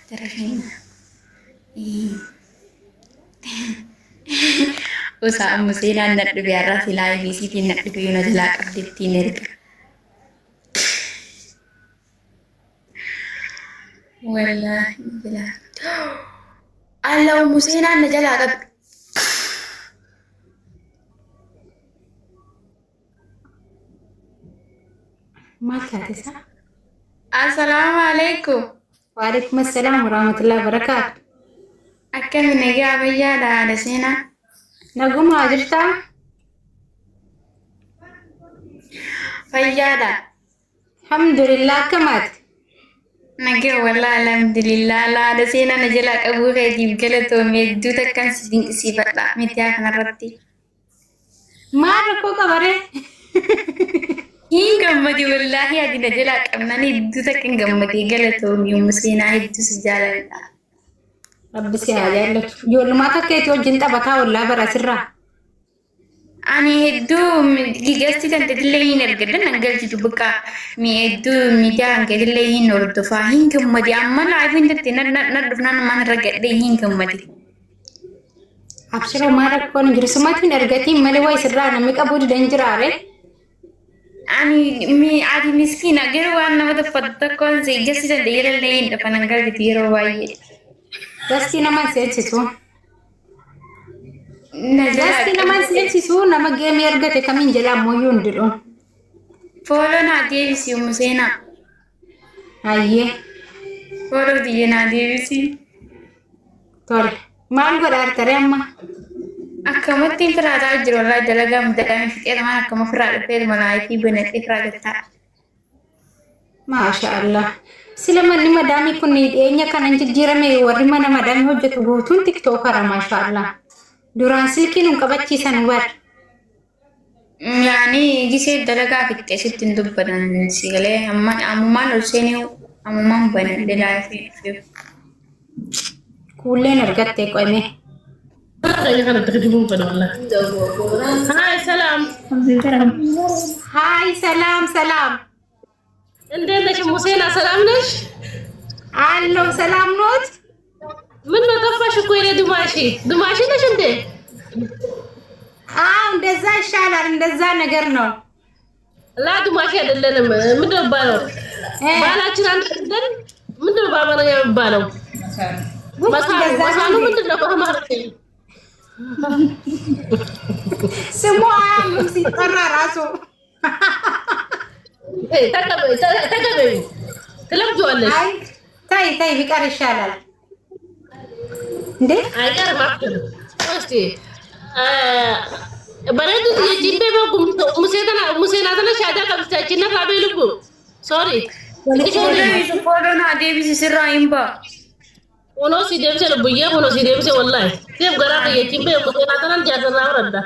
Jara keenya. Usaa amma seenaan na dhufe har'aa silaa ibisiitiin na dhufe yoo na jalaa qabdettiin erga. Wallaahi jalaa. Alla ummu seenaan na jalaa qabdi. Maal taate isaa? Assalaamu alaikum. Waalaikum assalaam warahmatullahi wabarakaatu. Akkami nagaa fayyaadha haadha seenaa. Nagumaa jirtaa? Fayyaadha. Alhamdulillah akkamaati? Nagaa wallaahi alhamdulillah haadha seenaa na jalaa qabuu keetiif galatoomii hedduu takkan si dinqisiifadha miidiyaa kanarratti. Maal rakkoo qabaree? Hin gammade wallaahi ati na jalaa qabnaan hedduu takkan gammadee galatoomii ummu seenaa hedduu si jaaladha. Rabbi si haa jaallatu. Ijoollumaa akka keetii wajjin taphataa ollaa bara asirraa. Ani hedduu gigasti kan tetillee hin argadha nan galchitu bakka mi hedduu miidiyaa kan keetillee hin hordofaa hin gammade amma laafiin tatte na dhufnaan mana irra gadhee hin gammade. Abshiroo maal rakkoon hin jiru. Sumatu hin argatiin malee waa isirraa namni qabuu didan jiraare. Ani mi ati miskiina garuu waan nama tuffatu tokkoon si gasti tan yerallee hin dhufa nan galchitu yeroo baay'ee. Gastii nama hin seensisu. Na jalaa Gastii nama hin seensisu nama geemii argate kamiin jalaa ammoo hin didhu. Fooloo naa deebisi ummu seenaa. Hayyee. Fooloo tiyya naa deebisi. Tole. Maal godha artare amma? Akkamatti firaataa jiru wallaahi dalagaa muddaadhaan fixee lamaan akkama firaa dhufee malaayikii banadhee firaa gattaa. Maasha Allah. Sila manni madaamii kun dhiyeenya kanan jijjiirame warri mana madaamii hojjetu guutuun tiktookara maasha Allah. Duraan silkii nun qabachiisan war. Yaani gisee dalagaa fixxee sitti hin dubbatan si galee amma ammumaan ol seenee ammumaan banadhee laayifii dhufee. Kuulleen argatte qo'ame. Hi, ሰላም Haay ሰላም ሰላም። እንዴት ነሽ? ሙሴና ሰላም ነሽ? አለው ሰላም ኖት? ምን ነው ጠፋሽ እኮ የኔ ዱማሺ ዱማሺ ነሽ እንዴ? አዎ እንደዛ ይሻላል። እንደዛ ነገር ነው። ላ ዱማሺ አይደለንም። ምንድን ነው የሚባለው? ባህላችን አንድ አይደለን? ምንድን ነው በአማርኛ የሚባለው? መሳኑ መሳኑ ምንድን ነው በአማርኛ? ስሙ አያምም ሲጠራ ራሱ። ተቀበዩ ትለምጂዋለሽ። አይ ታይ ታይ ቢቀር ይሻላል እንዴ። አይቀርም። አትልም። እስቲ bareedu jechiin beeku museenaa tana shaadaa qabsiisaa narraa beelubu sorry. Fooloo naa deebisi sirraa hin ba'a. Kunoo si deebise lubbuyyee kunoo si deebise wallahi. Siif garaa kiyyachiin beeku museenaa tanan jaatarraa horadha.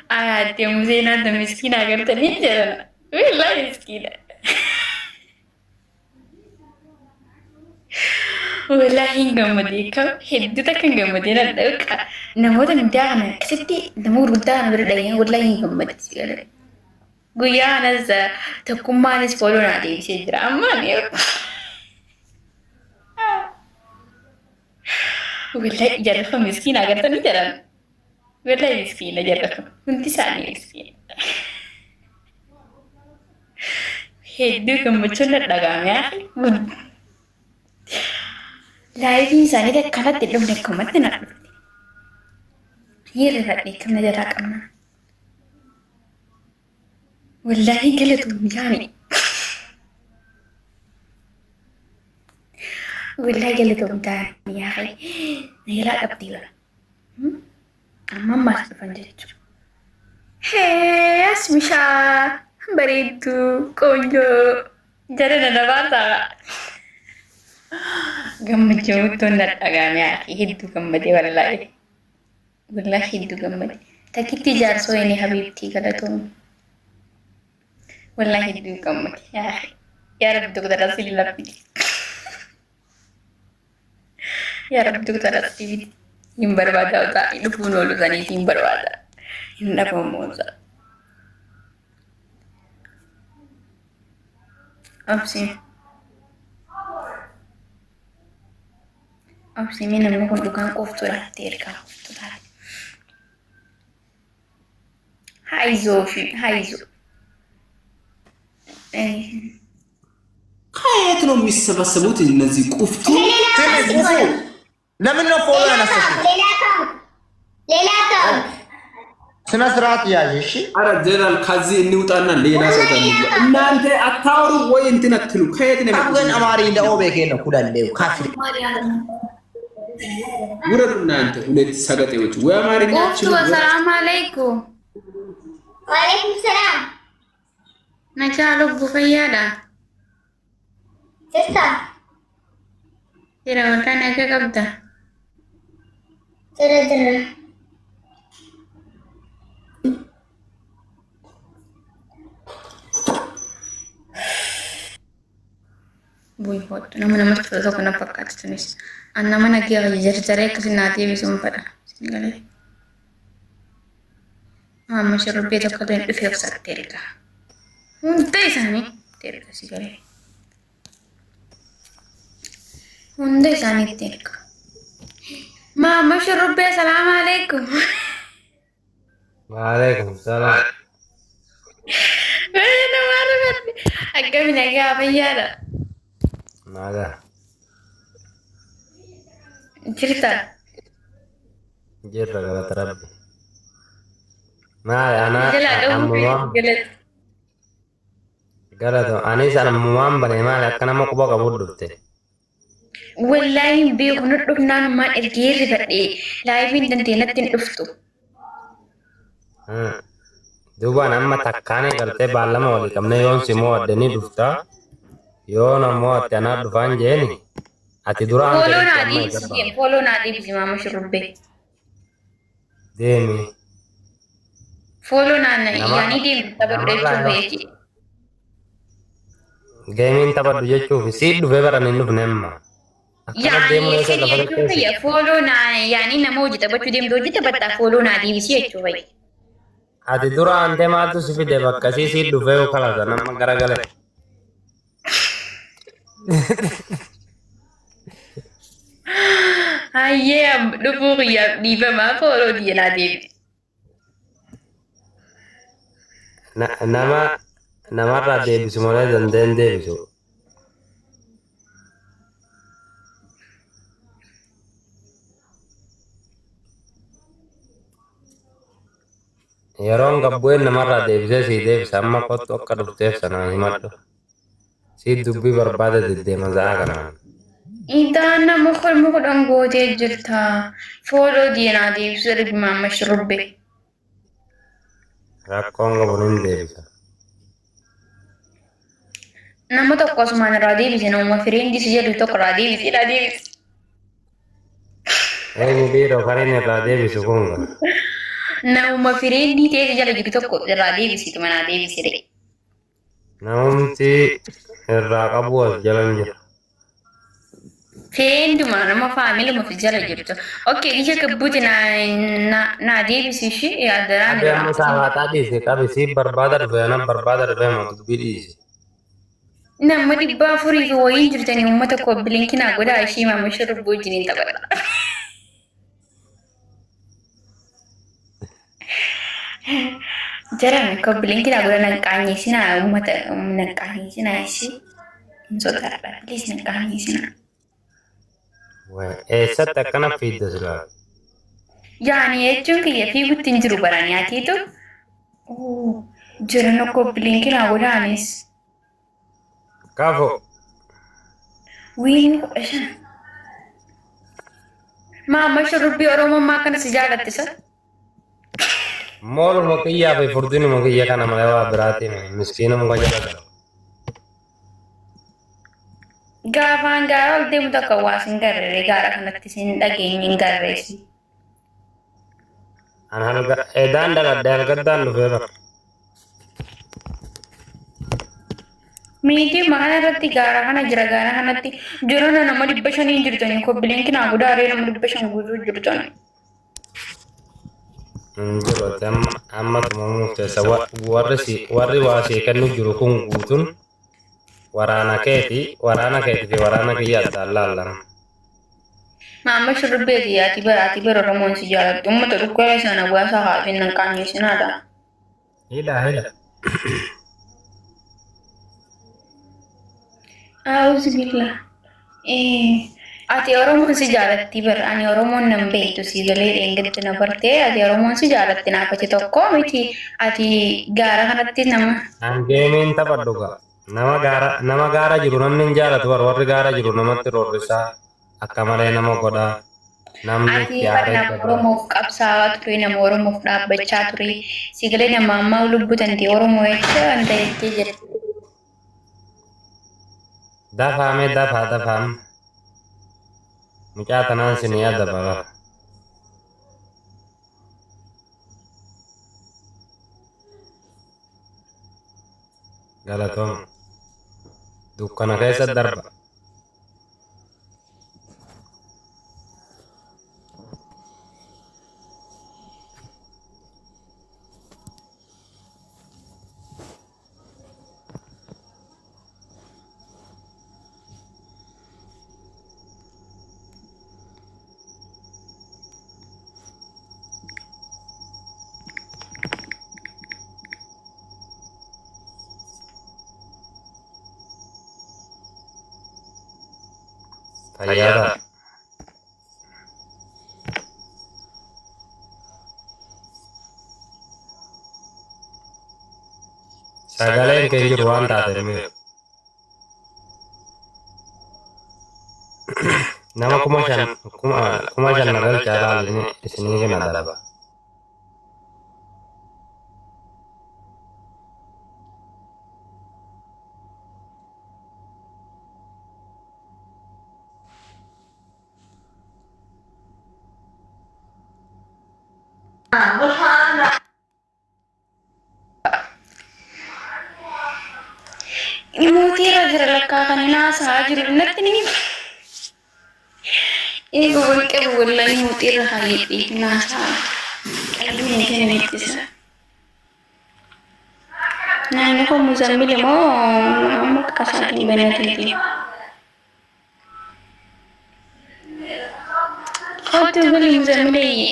Ate museenaa ta miskiina agartanii jedhana. Wallaahi miskiina. Wallaahi hin gammadee kam hedduu takka hin gammadee na dhaqa. Namoota miidiyaa kana akkasitti nama gurguddaa kana bira dhahee wallaahi hin gammade. Guyyaa kanas tokkummaanis fooloo naa deebisee jira. Amma ani wallahi jarrafa miskiina agartanii jedhan. Wallahi miskiina jarrafa hundi isaanii miskiina. Hedduu gammachuun na dhaga'ame. Laayifiin isaanii akkanatti hin dhufne akkamatti na dhufte. Hirrifadhe kamna jalaa qabna. Wallaahi galatoom yaani. Wallaahi galatoom taa'anii yaa na jalaa qabdii bara. Amma ammaas dhufan jechuudha. Hee as bishaan bareedduu qoonjoo jala na dabaasaa. Gammachuu guddoon na dhaga'ame yaa hedduu gammadee wallaahi. Wallaahi hedduu gammade. Takkitti jaarsoo inni habiibtii galatoom. Wallaahi hedduu gammade. Yaa yaa Rabbi doktora asii laffiti. Yaa Rabbi doktora asii biti. Hin barbaada ta'e dhufuun oolu saniiti hin barbaada. Hin dhabamu isaa. Obsi. Obsi mee namni kun dhugaan qoftuudha itti ergaa qoftuu taate. Haayizoo fi haayizoo. ከየት ነው የሚሰበሰቡት እነዚህ ቁፍቱ? ቁፉ ለምን ነው follow ያነሳሽው? ስነ ስርዓት ያዥ። እሺ አረ ጀነራል ከዚህ እንውጣና ሌላ ሰው ጋር እንግባ። እናንተ አታወሩ ወይ እንትን አትሉ። ከየት ነው አብገን አማሪ እንደ ኦቤኬ ነው ኩላሌው ካፍሪ ውረዱ እናንተ ሁለት ሰገጤዎች። ወይ አማርኛ Qoftuu አትችሉ ወይ assalaamu alaikum. Waalaikum salaam. Nagaa lubbuu fayyaadha. Sista, Jira waldaa nagaa qabda. jira jira. Bu'ii hoodhu nama namatti fudhatu tokko na fakkaatti tunis. An nama nagaa jarjaree akkasii naa deebisuun fedha. Singalee. Amma shurrubbee tokko illee dhufee obsaatti erga. Hunda isaanii itti erga si galee. Hunda isaanii itti erga. Maama shurrubbee salaamu alaikum. Waalaikum salaam. Nama argate. Akkami nagaa fayyaadha. Nagaa. Jirta. Jirra galata Rabbi. Maali ana Jalaa dhahuu ammumaan galata. galata anis ammumaan bane maali akka nama quba qabu dhufte. Wallaahi hin beeku nu dhufnaan ammaan ergee rifadhee liveiin dandeenye natti hin dhuftu. Duubaan amma takkaan galtee baallama walii qabnee yoon si mo'adde ni dhufta. Yoon ammoo ati anaa dhufaan jeeni ati dura aan Follow naa jedhutti amma deebisi eegabba. follow naa deebisi maama shurrubbee. Deemi. Follow naa Nama yaanii deemtu taphadhu namarraa jechuun yoo fayyadi. gameiin taphadhu jechuuf sii dhufee baran hin dhufne amma. Akkana Yaanii deemuu eessa fedhi lafa jechuun qixxeessi. fayya follow naa yaanii nama hojii taphachuu deemtu hojii taphattaa follow naa deebisi jechuu fayya. Ati dura aantee maaltu si fide bakka sii sii dhufee kalata nama garagale. Hayyee dhufuu kiyyaaf dhiifamaa follow naa deebisi. Nama namarraa deebisu malee dandeen deebisu. Yeroon gabbu'een namarraa deebisee sii deebisa amma kottu akka dhufteef sana himadhu. Sii dubbii barbaada deddeema za'a kanaan. Intaan nama kolma kudhan gootee jirta. Follow naa deebisuu ergi maama shurrubbee. Rakkoon qabu nin deebisa. Nama tokko asumaan irraa deebise nama friendii si jedhu tokko irraa deebise irraa deebise. Eenyu dhiiroo kan inni irraa deebisu kun gaa? Namuma friendii ta'e si jala jiru tokko irraa deebisitu manaa deebisire. Namumti irraa qabu as jala hin jira. Frienduma nama familyuma fi jala jirtu. Okay, ija kabbuuti naa deebisi ishee yaadaraan Qabi amma irraa. saafataa dhiise qabi sii barbaada dhufe anan barbaada dhufe ma dubbii dhiise. Nama 400 fi wayii jirtanii uummata koo bilinkinaa godhaa ishee maama shurrubbuu wajjiniin taphata. Jaran kobbilinkina godha nan qaanyeessinaa uummata nan qaanyeessinaa ishee hin sodaadha. Please nan qaanyeessinaa. Eessatti akkana fiidda silaa? Yaani jechuun kiyya fiigutti hin jiru baranii atiitu jiran kobbilinkina godhaanis. Kafo. Wiini 15. Maama shurrubbii Oromummaa akkana si jaalattisa? Mooluma kiyyaa fi furdinuma kiyya kana malee waa biraatiin miskiinuma jala gala. Gaafaan gaara ol deemu tokko waa sin garree gaara kanatti sin dhageenye hin garreessi. An halga edaan dhaladhe halgaddaan dhufee bara. Miitii kana irratti gaara kana jira gaara kanatti jirana nama 500 jirtanii kobbiliinki naa godaaree nama 500 guutuu jirtanii. Hin jiru ati amma amma tumamuuf teessa. Warri si warri waa sii kennu jiru kun guutuun waraana keeti fi waraana kiyya addaan laallan. Maamma shurrubbeeti ati bara ati bara Oromoon si jaalatti. Uummata dhukkee sana hawaasa haa finnan qaanyeessinaadha. Hidha hidha. A'uuzu billah. Ati Oromoon si jaalatti bara ani Oromoon nan beektu si galee dheengadde na bartee ati Oromoon si jaalatti naaf ati tokko miti ati gaara kanatti nama. An geemiin taphadhu gaa. Nama gaara jiru namni hin jaalatu bara warri gaara jiru namatti roorrisaa akka malee nama godhaa. Namni Ati itti bara aaree nama jabaa. Oromoof qabsaa'aa ture, nama Oromoof dhaabbachaa ture. Si galee nama ammaa lubbuu tanti Oromoo jecha wanta jettee jirti. Dafaame dafaa dafaam. Mucaa tanaan sinii adaba bara. Galatooma. Dukkana keessa darba. Fayyaa ta'a. Sagaleen kee jiru waan taate hin beeku. Nama 5,000 5,000 na galchaa laal isinii kenna daba. Mootii irra jira lakkaa kan inni haasa'aa jiru natti ni eegu wal qabu wallahi mootii irra haayedhee hin haasa'aa. Qalbiin hin kennan ittisa. Naannoo koo Muzammil immoo amma qasaatiin banateeti. Kottu gali Muzammileeyye.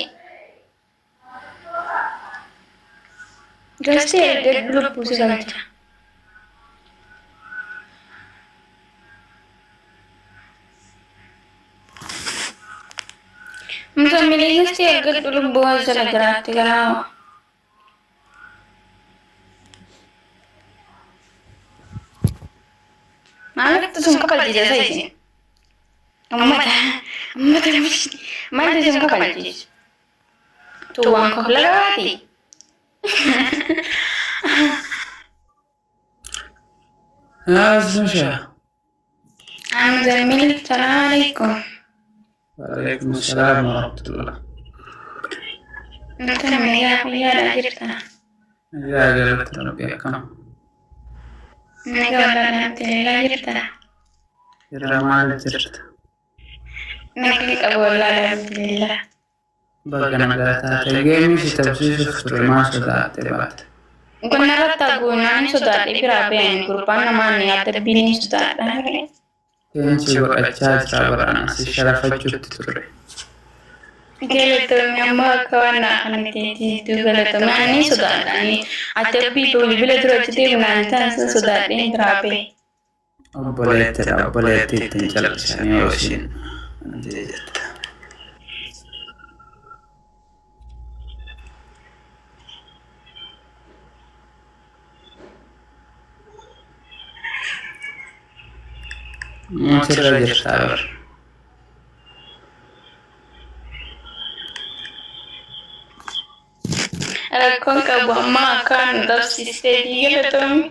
Galtee erga lubbuu si galcha. Muzammilee galtee erga lubbuu jala jiraatti garaa. Maaltu sun kafalchiisa isa isin? Ummata ummata maaltu sun kafalchiisu? Tu waan kofla qabaati. Azusha. Muzammil, salaam alaikum. Waalaikum salam warahmatullah. Akkam nagaa fayyaadhaa jirta? Nagaa galata Rabbi, akkam? Nagaa wallaahi alhamdulillah jirta? Jira, maal jirta? Nagaa qabu wallaahi alhamdulillah. Baga nagaa taate. Geemii si tapsiisuuf ture, maa sodaatte baate? Kun irratti haguugnaan sodaadhe biraa bayan gurbaan namaan adabbiin ni sodaadha. Seensi godhachaa jira barana si sharafachuutti ture. Galatoomii, ammoo akka waan kanatti hedduu galatoomii, ani sodaadha. Adabbii bilbila dura hojjetee naan taasisan sodaadheen biraa bahe. Obboleettidha, obboleettii ittiin calqisanii yoo isiin wanti jette. Mootirra jirtaa bar. Rakkoon qabu amma akkaan dabsiistee galatoomii.